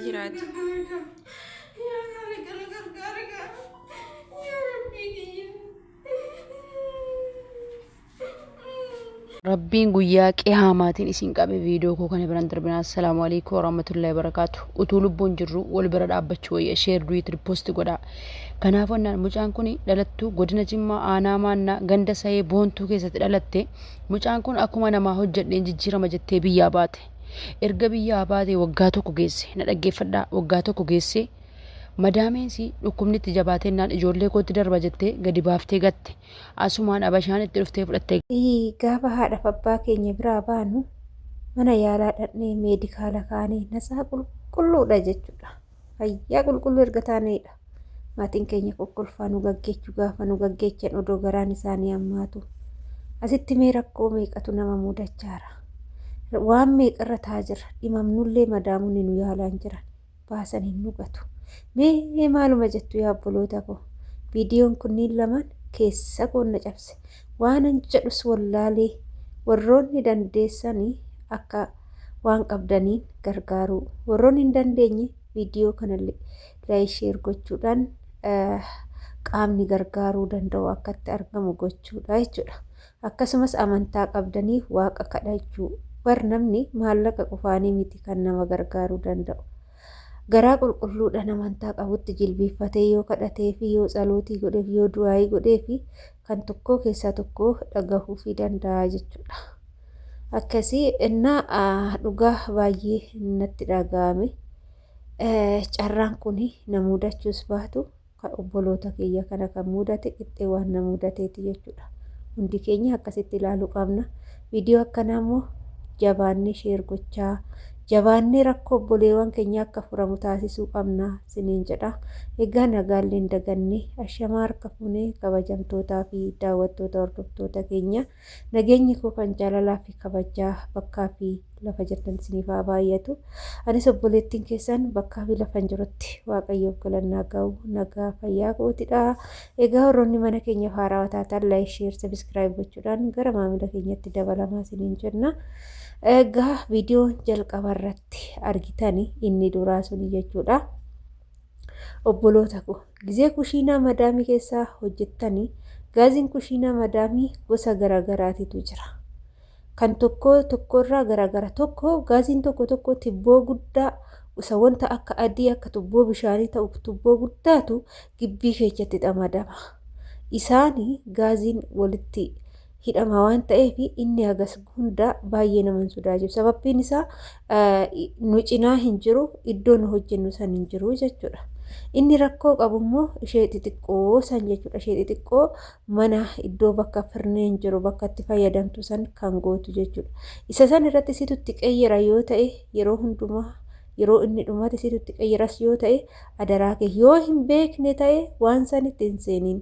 jiraatu. Rabbiin guyyaa qiyaamaatiin isin qabe viidiyoo koo kana biran darbinaa. Assalaamu alaikum warahmatullahi wabarakaatu. Utuu lubbuun jirru wal bira dhaabbachuu wayya share duet repost godhaa. Kanaaf onnaan mucaan kun dhalattuu godina Jimmaa aanaa maannaa ganda sayee boontuu keessatti dhalatte. Mucaan kun akkuma namaa hojjedheen jijjiirama jettee biyyaa baate. Erga biyyaa baate waggaa tokko geesse na dhaggeeffadhaa waggaa tokko geesse madaameensi dhukkubni itti jabaatennaan ijoollee kootti darba jettee gadi baaftee gatte. Asumaan abashaan itti dhuftee fudhattee Gaafa haadhaaf abbaa keenya biraa baanu mana yaalaa dhaqnee meedikaala kaanee natsaa qulqulluudha jechuudha. Fayyaa qulqulluu erga taaneedha. Maatiin keenya kokkolfaa nu gaggeechu gaafa nu gaggeechan odoo garaan isaanii hammaatu. Asitti mee rakkoo meeqatu nama mudachaara. Waan meeqarra taa jira. Dhimamnullee madaamunni nu yaalaan jiran. Baasan hin dhugatu. Mee maaluma jettu yaa obboloota koo. Viidiyoon kunniin lamaan keessa koon na cabse. Waanan jedhus wallaalee warroonni dandeessanii akka waan qabdaniin gargaaruu. Warroonni hin dandeenye viidiyoo kana like share gochuudhaan qaamni gargaaruu danda'u akka itti argamu gochuudha jechuudha. Akkasumas amantaa qabdanii waaqa kadhachuu. Bar namni maallaqa qofaanii miti kan nama gargaaruu danda'u. Garaa qulqulluudhaan amantaa qabutti jilbiiffatee yoo kadhatee fi yoo tsalootii godheef yoo du'aayii godhee fi kan tokkoo keessaa tokkoo dhagahuufii danda'a jechuudha. Akkasii innaa dhugaa baay'ee natti dhaga'ame. Carraan kun na mudachuus baatu kan obboloota kiyya kana kan mudate qixxee waan na mudateeti jechuudha. Hundi keenya akkasitti ilaaluu qabna. Viidiyoo akkanaa immoo jabaannee share gochaa jabaannee rakkoo obboleewwan keenya akka furamu taasisuu qabna siniin jedha. Egaa nagaallee hin daganne ashamaa harka fuunee kabajamtootaa fi daawwattoota hordoftoota keenya Nageenyi koo kan jaalalaa fi kabajaa bakkaa fi lafa jirtan isiniif haa baay'atu. Anis obboleettiin keessan bakkaa fi lafan jirutti Waaqayyoof galannaa ga'u nagaa fayyaa kootidha. Egaa warroonni mana keenyaaf haarawaa taatan like, share, subscribe gochuudhaan gara maamila keenyatti dabalamaa isiniin jenna. Egaa viidiyoon jalqaba irratti argitani inni duraa suni jechuudha. Obboloota ko, gizee kushiinaa madaamii keessa hojjettani, gaaziin kushiinaa madaamii gosa garaagaraatitu jira. Kan tokko tokko irraa garaagara. Tokko gaaziin tokko tokko tibboo guddaa isa wanta akka adii akka tubboo bishaanii ta'u tubboo guddaatu gibbii keessatti xamadama. Isaani gaaziin walitti hidhama waan ta'eef inni hagas hunda baay'ee nama hin sodaachisu. Sababbiin isaa nu cinaa hin jiru, iddoo nu hojjennu san hin jiru jechuudha. Inni rakkoo qabu immoo ishee xixiqqoo san jechuudha. Ishee xixiqqoo mana iddoo bakka firneen jiru bakka itti fayyadamtu san kan gootu jechuudha. Isa san irratti situ itti qeyyera yoo ta'e yeroo hundumaa yeroo inni dhumate situ itti qeyyeras yoo ta'e adaraa kee yoo hin beekne ta'e waan sanitti hin seeniin.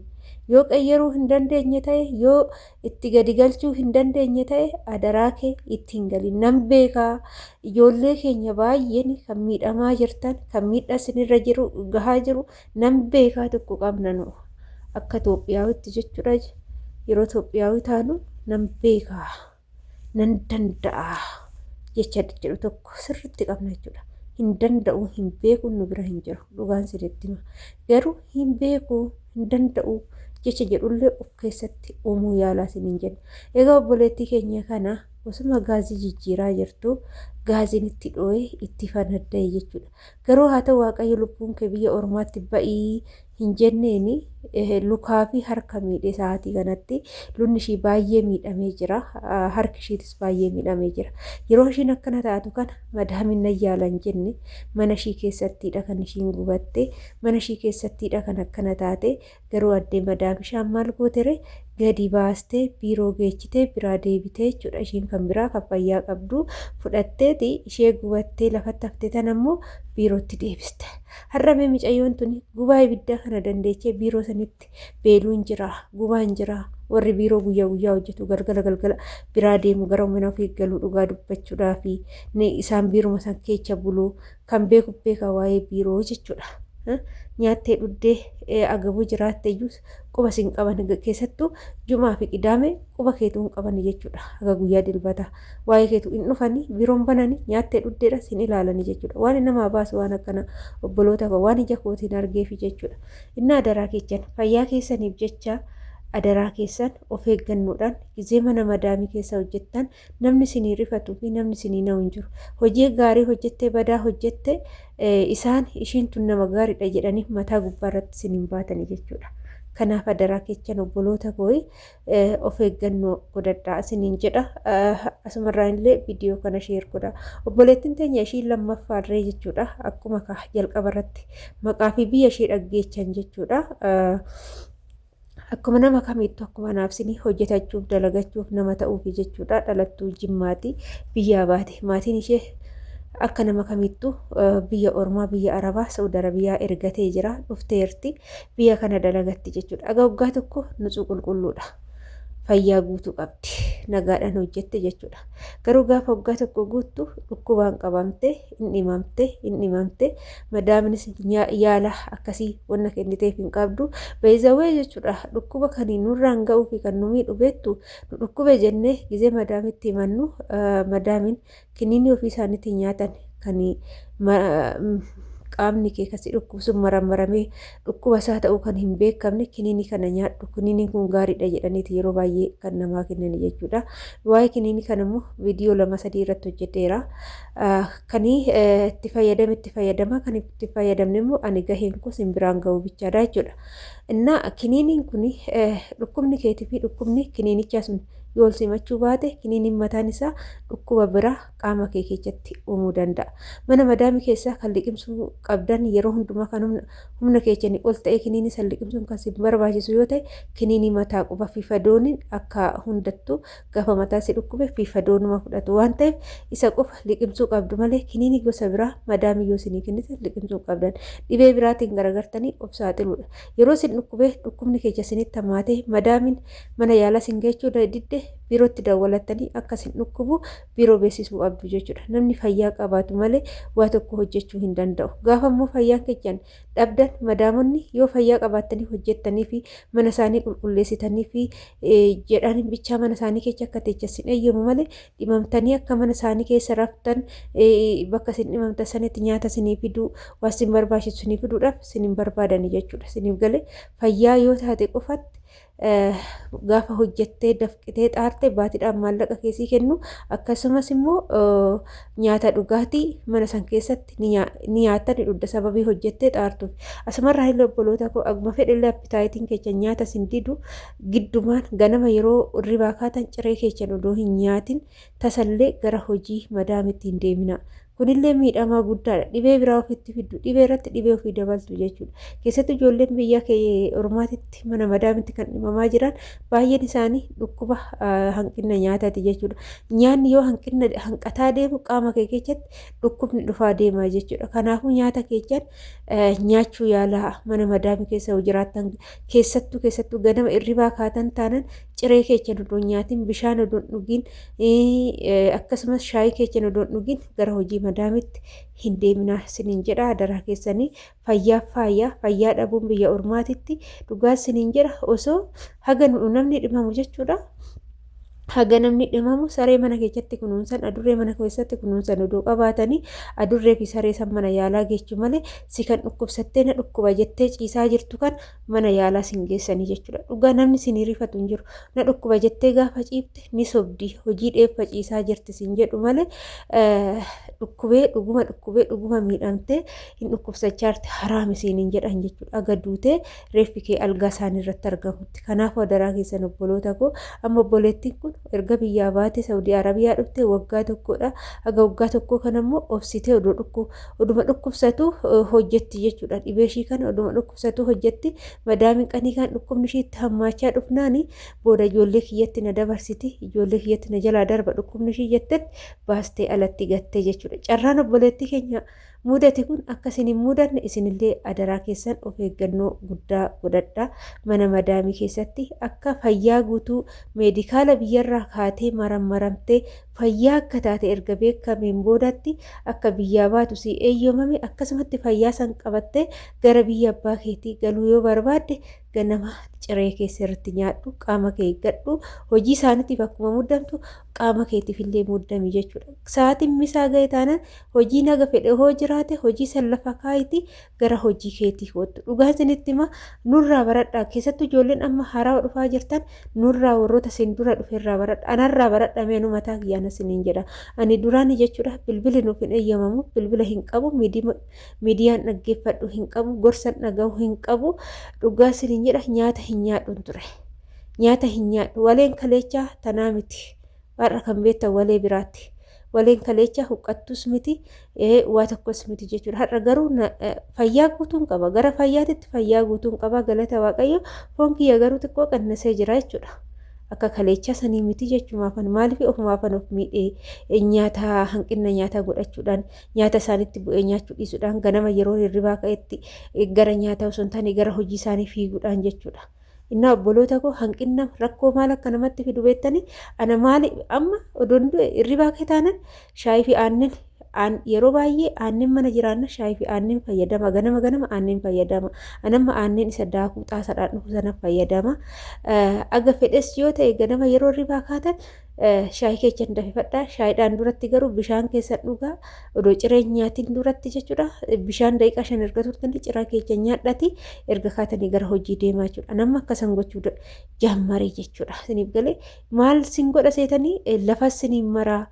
Yoo qeyyeruu hin dandeenye ta'e yoo itti gadi galchuu hin dandeenye ta'e adaraa kee itti hin galin. Nan beekaa ijoollee keenya baay'een kan miidhamaa jirtan kan miidhaa isinirra jiru gahaa jiru nan beekaa tokko qabna nu akka Itoophiyaawitti jechuudha. Yeroo Itoophiyaawii taanu nan beekaa. Nan danda'a jecha jedhu tokko sirriitti qabna jechuudha. Hin danda'u, hin beeku nu bira hin jiru. Dhugaan sirriitti hima. Garuu hin beeku, hin danda'u jecha jedhullee of keessatti uumuu yaalaa isiniin jenna. Egaa obboleettii keenya kana osuma gaazii jijjiiraa jirtu gaaziin itti dhoo'ee itti fanadda'e jechuudha. Garuu haa ta'u Waaqayyo lubbuun kee biyya ormaatti ba'ii hin jenneeni lukaa fi harka miidhe sa'aatii kanatti lunni ishii baay'ee miidhamee jira harki ishiitis baay'ee miidhamee jira yeroo ishiin akkana taatu kana madaamin nan yaala hin jenne mana ishii keessattiidha kan ishiin gubatte mana ishii keessattiidha kan akkana taate garuu addee madaam ishaan maal gootere gadi baastee biiroo geechitee biraa deebitee jechuudha ishiin kan biraa kan fayyaa qabdu fudhatteeti ishee gubattee lafatti hafte tan ammoo biirootti deebiste. Har'a mee micayyoon tuni gubaa ibiddaa kana dandeechee biiroo sanitti beeluun jira, gubaan jira, warri biiroo guyyaa guyyaa hojjetu galgala galgala biraa deemu gara mana ofii galuu dhugaa dubbachuudhaafi ni isaan biiruma san keecha buluu kan beeku beeka waa'ee biiroo jechuudha. Nyaattee dhuddee agabuu jiraatte iyyuu quba sin qaban, keessattuu jumaa fi qidaame quba keetuu hin qaban jechuudha. Haga guyyaa dilbataa waa'ee keetuu hin dhufanii, biroon bananii nyaattee dhuddeedha sin ilaalanii jechuudha. Waan namaa baasu waan akkana, obboloota koo, waan ija kootiin argeefi jechuudha. Inni adaraa keessan, fayyaa keessaniif jecha adaraa keessan, of eeggannoodhaan gizee mana madaamii keessa hojjettan namni isinii rifatuu fi namni isinii na'u hin jiru. Hojii gaarii hojjettee badaa hojjette isaan ishiin tun nama gaariidha jedhanii mataa gubbaarratti isin hin baatanii jechuudha. Kanaaf adaraa keessan, obboloota koo, of eeggannoo godhadhaa isiniin jedha. Asumarraa illee viidiyoo kana share godha. Obboleettiin teenya ishiin lammaffaarree jechuudha. Akkuma jalqaba irratti maqaa fi biyya ishee dhaggeechan jechuudha. Akkuma nama kamiittuu, akkuma naafsinii hojjetachuuf dalagachuuf nama ta'uufi jechuudha. Dhalattuu Jimmaati, biyyaa baate. Maatiin ishee akka nama kamiittuu biyya ormaa, biyya Arabaa, Saudi Arabiyaa ergatee jira. Dhufteerti, biyya kana dalagatti jechuudha. Aga waggaa tokko nutsuu qulqulluudha. Fayyaa guutuu qabdi. Nagaadhaan hojjette jechuudha. Garuu gaafa waggaa tokko guuttu dhukkubaan qabamte, hin dhimamte, hin dhimamte. Madaaminis yaala akkasii wanna kenniteef hin qabdu. Beezawee jechuudha, dhukkuba kan nurraan ga'uu fi kan nu miidhu beektu, nu dhukkube jennee gizee madaamitti himannu, madaamiin kiniinii ofii isaaniitiin nyaatan kan qaamni kee kasi dhukkubsuun marammaramee dhukkuba isaa ta'uu kan hin beekamne, kiniinii kana nyaadhu, kiniiniin kun gaariidha jedhaniiti yeroo baay'ee kan namaa kennan jechuudha. Waa'ee kiniinii kana immoo viidiyoo lama sadii irratti hojjedheera. Kan itti fayyadame itti fayyadama, kan itti fayyadamne immoo ani gaheen koo simbiraan ga'uu bichaadha jechuudha. Innaa kiniiniin kun dhukkubni keetii fi dhukkubni kiniinichaa sun yoo ol simachuu baate, kiniiniin mataan isaa dhukkuba biraa qaama kee keessatti uumuu danda'a. Mana madaamii keessaa kan liqimsuu qabdan yeroo hundumaa, kan humna keessanii ol ta'e kiniinii san liqimsuun kan si barbaachisu yoo ta'e, kiniinii mataa quba fiifadooniin akka hundattuu gaafa mataa si dhukkube fiifadoonuma fudhatu waan ta'eef isa qofa liqimsuu qabdu malee kiniinii gosa biraa madaamii yoo isinii kennite liqimsuu qabdan. Dhibee biraatiin garagartanii of saaxiluudha. Yeroo isin dhukkubee dhukkubni keessa isinitti hammaatee madaamiin mana yaalaa isin geechuu didde, biirootti dawwalattanii akka isin dhukkubu biiroo beeksisuu qabdu jechuudha. Namni fayyaa qabaatu malee waa tokko hojjechuu hin danda'u. Gaafa immoo fayyaan keessan dhabdan, madaamonni yoo fayyaa qabaattanii hojjettanii fi mana isaanii qulqulleessitanii fi jedhan bichaa mana isaanii keessa akka teechasin eeyyamu malee, dhimamtanii akka mana isaanii keessa raftan, bakka isin dhimamtan sanitti nyaata isinii fiduu, waa isin barbaachisu isinii fiduudhaaf isin hin barbaadani jechuudha. Isiniif galee? Fayyaa yoo taate qofatti gaafa hojjettee dafqitee xaarte baatiidhaan maallaqa keessii kennu, akkasumas immoo nyaata dhugaatii mana san keessatti ni nyaatta, ni dhugda sababii hojjettee xaartuuf. Asumarraa illee, obboloota koo, akkuma fedhillee appetite iin keessa nyaata isin didu, giddumaan ganama yeroo ribaa kaatan ciree keessan odoo hin nyaatin tasallee gara hojii madaamitti hin deemina. Kunillee miidhamaa guddaadha. Dhibee biraa ofitti fiddu. Dhibee irratti dhibee ofii dabaltu jechuudha. Keessattuu ijoolleen biyya ormaatitti mana madaamitti kan dhimamaa jiran baay'een isaanii dhukkuba hanqina nyaataati jechuudha. Nyaanni yoo hanqina hanqataa deemu qaama kee keessatti dhukkubni dhufaa deema jechuudha. Kanaafuu nyaata keessan nyaachuu yaalaa, mana madaamii keessa yoo jiraattan, keessattuu ganama irribaa kaatan taanan ciree keessan odoo nyaatin, bishaan odoo dhugin, akkasumas shaayii keessan odoo dhugin gara hojii madaamitti hin deeminaa sinin jedha. Adaraa keessanii, fayyaa faaya. Fayyaa dhabuun biyya ormaatitti, dhugaa sinin jedha, osoo haga namni dhimamu jechuudha. Haga namni dhimamu saree mana keessatti kunuunsan, adurree mana keessatti kunuunsan odoo qabaatanii, adurree fi saree san mana yaalaa geechuu malee si kan dhukkubsattee na dhukkuba jettee ciisaa jirtu kan mana yaalaa sin geessanii jechuudha. Dhugaa namni sin rifatu hin jiru. Na dhukkuba jettee gaafa ciifte ni sobdi, hojii dheeffa ciisaa jirti sin jedhu malee, dhukkubee dhuguma dhukkubee dhuguma miidhamtee hin dhukkubsachaa jirti haraam isiin hin jedhan jechuudha. Aga duutee reeffi kee algaa isaanii irratti argamutti. Kanaafuu adaraa keessan, obboloota koo, amma obboleettiin kun erga biyyaa baate Saudii Arabiyaa dhufte waggaa tokkodha. Aga waggaa tokkoo kana immoo obsitee odoo oduma dhukkubsatu hojjetti jechuudha. Dhibee ishii kana oduma dhukkubsatu hojjetti. Madaamiin qanii kan dhukkubni ishii itti hammaachaa dhufnaani booda ijoollee kiyyatti na dabarsiti, ijoollee kiyyatti na jalaa darba dhukkubni ishii jettetti baastee alatti gattee jechuudha. Carraan obboleettii keenya mudate kun akka isin hin mudanne isinillee adaraa keessan of eeggannoo guddaa godhadha. Mana madaamii keessatti akka fayyaa guutuu meedikaala biyyarraa kaatee marammaramtee Fayyaa akka taate erga beekameen boodatti akka biyyaa baatu si eeyyamame, akkasumatti fayyaa san qabattee gara biyya abbaa keetii galuu yoo barbaadde, ganama ciree kee sirriitti nyaadhu, qaama kee eeggadhu. Hojii isaaniitiif akkuma muddamtu qaama keetiif illee muddami jechuudha. Sa'aatiin misaa ga'e taanaan hojii naga fedhe hoo jiraate hojii san lafa kaayiti gara hojii keetii kottu. Dhugaa isinitti hima, nurraa baradhaa. Keessattuu ijoolleen amma haarawaa dhufaa jirtan, nurraa, warroota isin dura dhuferraa baradha. Anarraa baradha mee, nu mataa kiyyaana isiniin jedha. Ani duraani jechuudha bilbili nuuf hin eeyyamamu, bilbila hin qabu, miidiyaan dhaggeeffadhu hin qabu, gorsan dhaga'u hin qabu. Dhugaa isiniin jedha, nyaata hin nyaadhun ture. Nyaata hin nyaadhu. Waleen kaleechaa tanaa miti. Har'a kan beektan walee biraatti. Waleen kaleechaa huqqattus miti, waa tokkos miti jechuudha. Har'a garuu fayyaa guutuun qaba. Gara fayyaatitti fayyaa guutuun qaba. Galata Waaqayyo, foon kiyya garuu xiqqoo qannasee jira jechuudha. Akka kaleechaa sanii miti jechumaafan, maaliif ofumaafan of miidhee, nyaata hanqina nyaataa godhachuudhaan, nyaata isaanitti bu'ee nyaachuu dhiisuudhaan, ganama yeroo hirribaa ka'etti gara nyaataa osoo hin taane gara hojii isaanii fiiguudhaan jechuudha. Innaa obboloota koo, hanqinna rakkoo maal akka namatti fidu beektanii? Ana maali, amma odoon du'e hirribaa kee taanan shaayii fi aannan, yeroo baay'ee aannan mana jiraanna, shaayii fi aannan fayyadama, ganama ganama aannan fayyadama. Anamma aannan isa daakuu xaasaadhaan dhufu sana fayyadama. Aga fedhes yoo ta'e ganama yeroo hirribaa kaatan shaayii keechan dafifadhaa. Shaayiidhaan duratti garuu bishaan keessan dhugaa, odoo ciree nyaatiin duratti jechuudha. Bishaan daqiiqaa 5 erga turtanii ciraa keechan nyaadhati erga kaatanii gara hojii deemaa jechuudha. Nama akkasan gochuu jammaree jechuudha. Isiniif galee? Maal sin godha seetanii, lafa siniin maraa,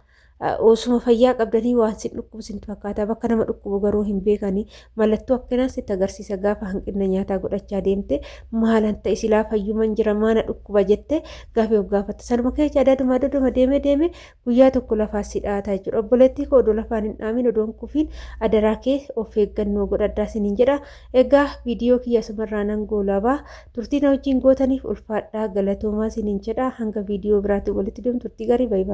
osuma fayyaa qabdanii waan sin dhukkubu sin fakkaata. Bakka nama dhukkubu garuu hin beekanii. Mallattoo akkanaa sitti agarsiisa gaafa hanqina nyaataa godhachaa deemte. Maalan ta'e, silaa fayyuman jira, maana dhukkuba jette gaafa of gaafatta. Sanuma keessa adaduma adaduma deeme deeme guyyaa tokko lafaa si dhaataa jechuudha. Obboleettii koo, odoo lafaan hin dhaamin, odoon kufiin, adaraa kee of eeggannoo godhadhaa siniin jedha. Egaa viidiyoo kiyya asumarraa nan goolabaa. Turtii na wajjin gootaniif ulfaadhaa, galatoomaa siniin jedha. Hanga viidiyoo biraatti walitti deemu turtii gaarii, baay'ee.